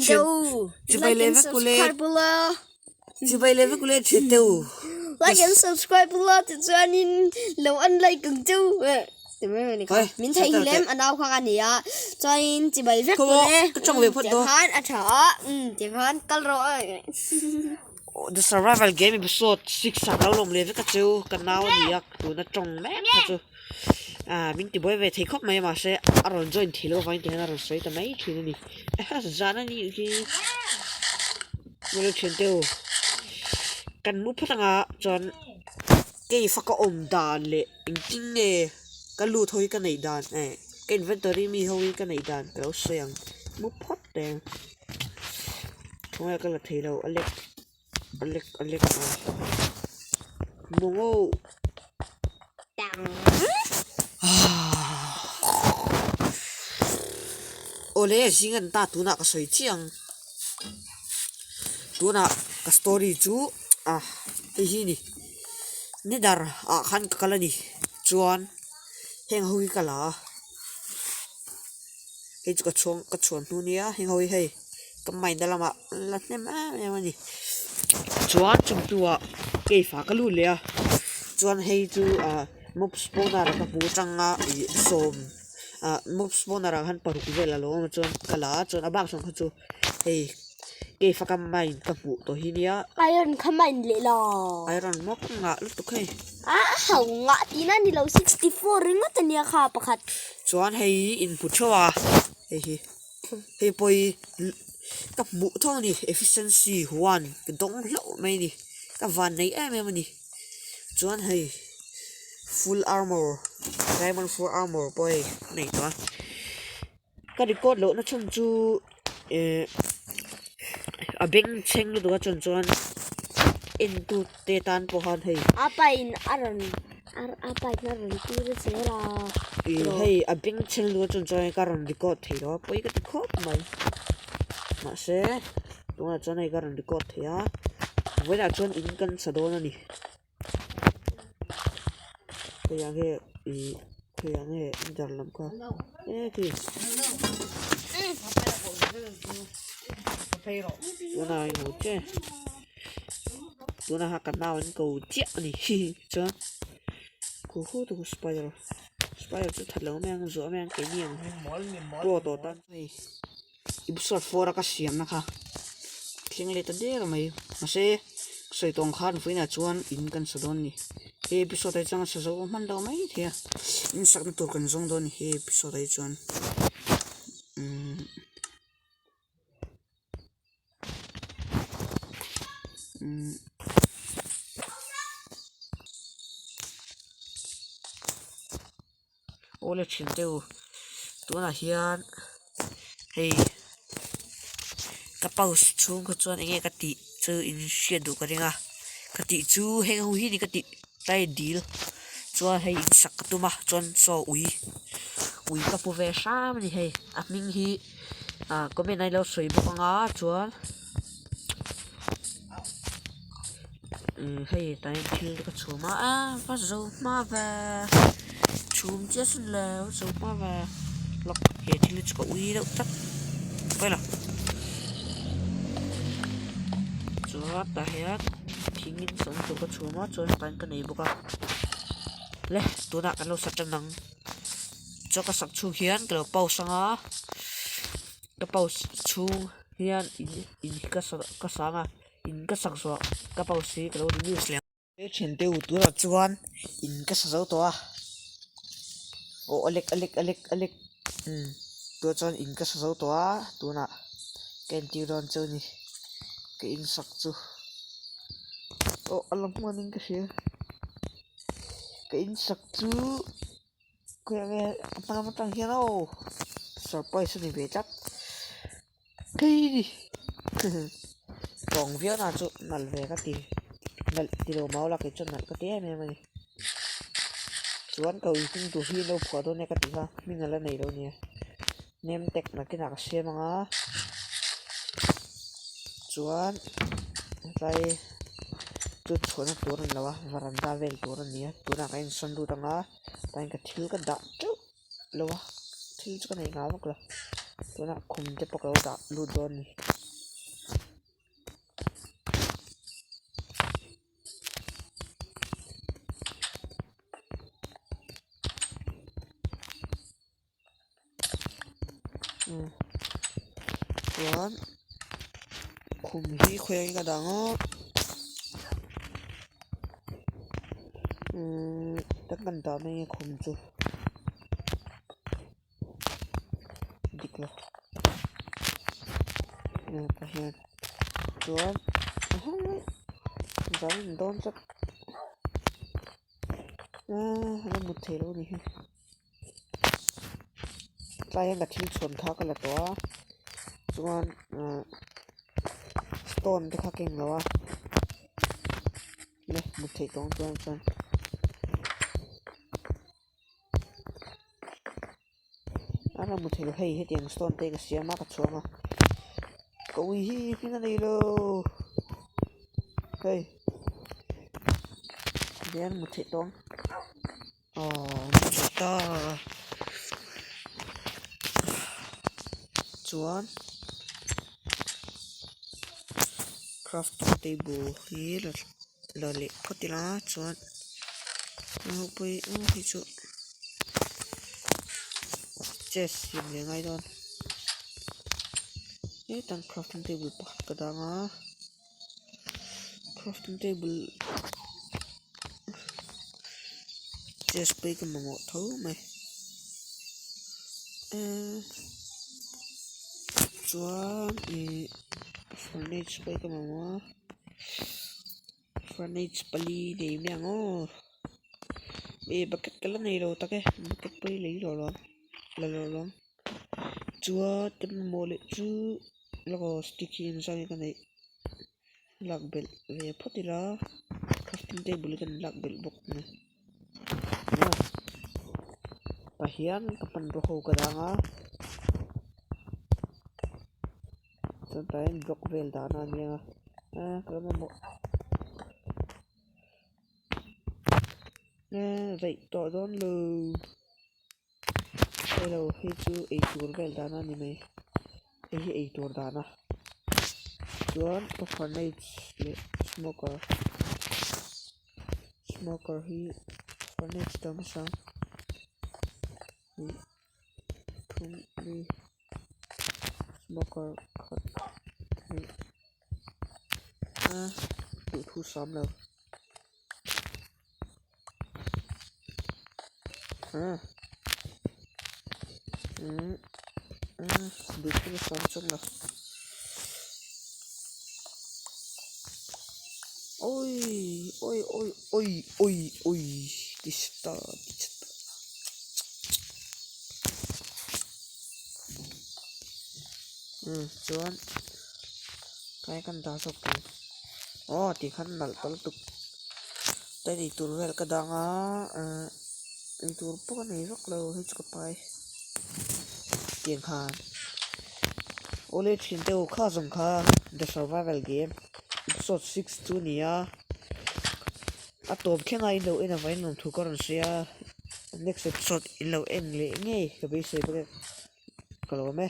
Thian chibai leh vek ule chibai leh vek ule thian te u. Like and subscribe ula tichuanin lo unlike ang che u min thei hi lem a nau kha ka ni a chuanin chibai vek ule tikhan a tha a tikhan kal rawh. The Survival Game episode 6 ah lo lawm leh vek a chu ka nau a ni a tuna tawng mek kha chu ah min ti buai ve thei khawp mai a mahse a rawn join thei lo avangin tihian a rawn sawi ta mai thin a ni zan a nih hi thian te u kan mu phawt anga chuan cave a ka awm dan leh engtin nge ka lut ho hi ka neih dan eh ka inventory mi ho hi ka neih dan ka lo sawi ang mu phawt teh ang. Khawngaih ka la thei lo a lek a lek a lek a maw awle zing an ta tunah ka sawi chiah ang tunah ka story chu a hei hi a ni nidar ah khan ka kal a ni chuan heng ho hi ka la a. Hei chu ka chhuang ka chhuan hnu nia heng ho hi hei ka mind a lamah an la hnem em em a ni chuan chung hnuah cave ah ka lut leh a chuan hei chu ah mob spawner ka hmu atanga ih sawm ah mob spawner ah khan paruk vel a lo awm a chuan ka la a chuan a bak zawng kha chu hei cave a ka mind ka hmuh tawh hi nia. Iron kha mind leh lo. Iron maw ka ngah lutuk hei. A ho ngah tihna a ni lo 64 ringawt a nia kha pakhat. Chuan hei hi inhmu theuh a hei hi hei pawh hi ka hmuh thawk a ni efficiency one ka dawng hlauh mai a ni ka van nei em em a ni chuan hei full armour diamond full armour pawh hei ka nei tawh a ka record loh na chhan chu eh a bengchheng lutuk a chuan chuan entu te tan pawh khan hei a pain a rawn a pain a rawn tir zel a ih hei a bengchheng lutuk a chuan chuan ka rawn record thei lo a pawi ka ti khawp mai mahse tunah chuan hei ka rawn record thei a vawiinah chuan in kan sa dawn a ni. Hei ang he ih hei ang he dar lam kha e khi tuna in hmu che tuna kha ka nau an ko chiah a ni chuan khu khu tu spider spider chu that lo mai ang zuah mai ang keini ang pro tawh tan hei episode 4 a ka siam na kha thleng leh ta der mai mahse sawi tawng khan vawiinah chuan in kan sa dawn a ni he episode ah hi chuan a sa zo hman lo mai thei a in sakna tur kan zawng dawn a ni he episode ah hi chuan umm umm Aw le thin deuh tunah hian hei ka pause chhung kha chuan enge ka tih chu in hriat duh ka ring a ka tih chu heng ho hi ni ka tih tlai dil chuan hei in sak ka tum a chuan saw ui ui ka pu ve hram a ni hei a hming hi ah comment a ilo sawi bawk anga chuan Hei tlai thil te ka chhum a a va zo hma ve chhum chiah sin le va zo hma ve lawk he thil hi chu ka ui deuh tlat vela chuan tah hian thing in sawm tur ka chhum a chuan tlai ka nei bawk a le tunah kan lo sa tan ang chaw ka sak chhung hian ka lo pause anga ka pause chhung hian in in hi ka ka sang a. In ka sak zawh ka pause hi ka lo release leh ang. He thian te u tunah chuan in ka sa zo tawh a aw a lek a lek a lek a lek umm tunah chuan in ka sa zo tawh a tunah ka entir dawn chu a ni ka in sak chu aw a la hman in ka hria ka in sak chu khawiah nge a hma lam atang hian aw surprise a ni ve tlat. Phei tawng viau na chu nalh ve ka ti nalh ti lo mau la kei chuan nalh ka ti em em a ni chuan ka ui hming tur hi an lo phuah dawn nia ka ti kha hming a la nei lo nia nem tek nakinah ka siam ang a chuan tlai chu chhuahna tur a ni lo a varanda vel tur a ni a tunah ka insawn lut ang a tlaiin ka thil ka dah teuh lo a thil chu ka nei nghal vak lo. Tunah khum te pawh ka lo dah lut dawn a ni. Chuan khum hi khawiah nge ka dah ang a umm ka hman dah mai nge khum chu dik lo tah hian chuan zan dawn chauh a la mut theih loh a ni hi. Tlai hian ka thil chhuan kha ka la tawh a chuan ahh stone te kha ka englo a le hmu theih tawng chuan chuan a la hmu thei lo hei hetiang stone te ka siam a ka chhuang a ka ui hi hming a nei lo hei tihian hmu theih tawng. Aw ta chuan crafting table hi la la leh phawt ila chuan ropui hi chu chest siam leh ngai dawn hetan crafting table pakhat ka dang a crafting table chest pawh hi ka mamawh tho mai eee chuan ihh furnace pawh hi ka mamawh a furnace pali nei mai ang aw ih bucket ka la nei lo tak e bucket pawh hi lei lo ang la lo ang chuan ka mamawh leh chu lawk stick hi engzah nge ka neih. Lak belh ve phawt ila crafting table hi kan lak belh bawk a ni tah hian ka hmanraw ho ka dang a chuan tah hian block vel dahna a nia ka lo mamawh daih tawh dawn lo hei hi chu eitur vel dahna a ni mai. Hei hi eitur dahna chuan ka furnace leh smoker smoker hi furnace tam sang thum li smoker khat hnih a duhthu sam lo Ôi ôi ôi ôi ôi ôi tista tista chuan kai kan dah zawk ang aw ti khan nalh ta lutuk ta ei tur vel ka dang a ahh ei tur pawh ka nei vak lo hei chu ka pai tiang khan awle thin te u kha zawng kha the survival game episode 6 chu a ni a a tawp thleng a inlo en avangin lawmthu ka rawn sawi a next episode inlo en leh ngei ka beisei bawk e ka lawm e.